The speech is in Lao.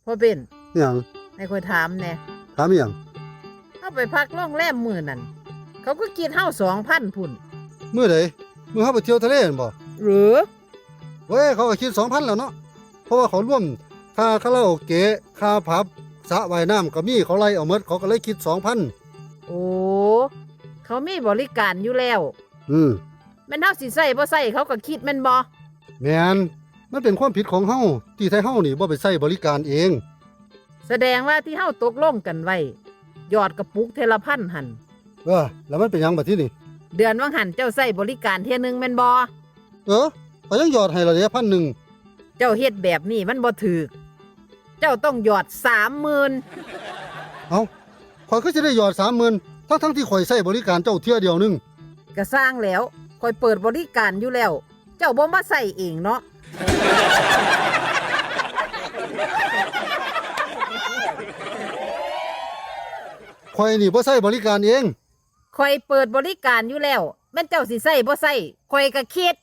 ພໍ່ເບັນ ອີຫຍັງ? ໃຫ້ຂ້ອຍຖາມແດ່. ຖາມອີຫຍັງ? ເຮົາໄປພັກໂຮງແຮມມື້ນັ້ນ ເຂົາຄືຄິດເຮົາສອງພັນພຸ້ນ. ມື້ໃດ? ມື້ເຮົາໄປທ່ຽວທະເລຫັ້ນບໍ່? ເອີ. ເວີຍ ເຂົາກໍຄິດສອງພັນແລ້ວເນາະ ເພາະວ່າເຂົາລວມຄ່າຄາຣາໂອເກະ ຄ່າຜັບ ສະວ່າຍນ້ຳກໍມີ ເຂົາໄລ່ເອົາໝົດ ເຂົາກໍເລີຍຄິດສອງພັນ. ໂອ້ ເຂົາມີບໍລິການຢູ່ແລ້ວ. ອືມ. ແມ່ນເຮົາຊິໃຊ້ບໍ່ໃຊ້ເຂົາກໍຄິດແມ່ນບໍ່? ແມ່ນ. ມັນເປັນຄວາມຜິດຂອງເຮົາ ທີ່ໄທເຮົານີ້ບໍ່ໄປໃຊ້ບໍລິການເອງ. ສະແດງວ່າທີ່ເຮົາຕົກລົງກັນໄວ້ ຢອດກະປຸກເທື່ອລະພັນຫັ້ນ. ເອີ ແລ້ວມັນເປັນຫຍັງບັດທີນີ້? ເດືອນຫວ່າງຫັ້ນເຈົ້າໃຊ້ບໍລິການເທື່ອໜຶ່ງແມ່ນບໍ່? ເອີ ຂ້ອຍຍັງຢອດໃຫ້ລະເດ ພັນໜຶ່ງ. ເຈົ້າເຮັດແບບນີ້ມັນບໍ່ຖືກ. ເຈົ້າຕ້ອງຢອດສາມໝື່ນ. ເອົ້າ ຂ້ອຍຄືຊິໄດ້ຢອດສາມໝື່ນ ທັງໆທີ່ຂ້ອຍໃຊ້ບໍລິການເຈົ້າເທື່ອດຽວໜຶ່ງ? ກະຊ່າງແລ້ວ ຂ້ອຍເປີດບໍລິການຢູ່ແລ້ວ ເຈົ້າບໍ່ມາໃຊ້ເອງເນາະ. ຂ້ອຍນີ້ບໍ່ໃຊ້ບໍລິການເອງ. ຂ້ອຍເປີດບໍລິການຢູ່ແລ້ວ ແມ່ນເຈົ້າຊິໃຊ້ບໍ່ໃຊ້ ຂ້ອຍກະຄິດ.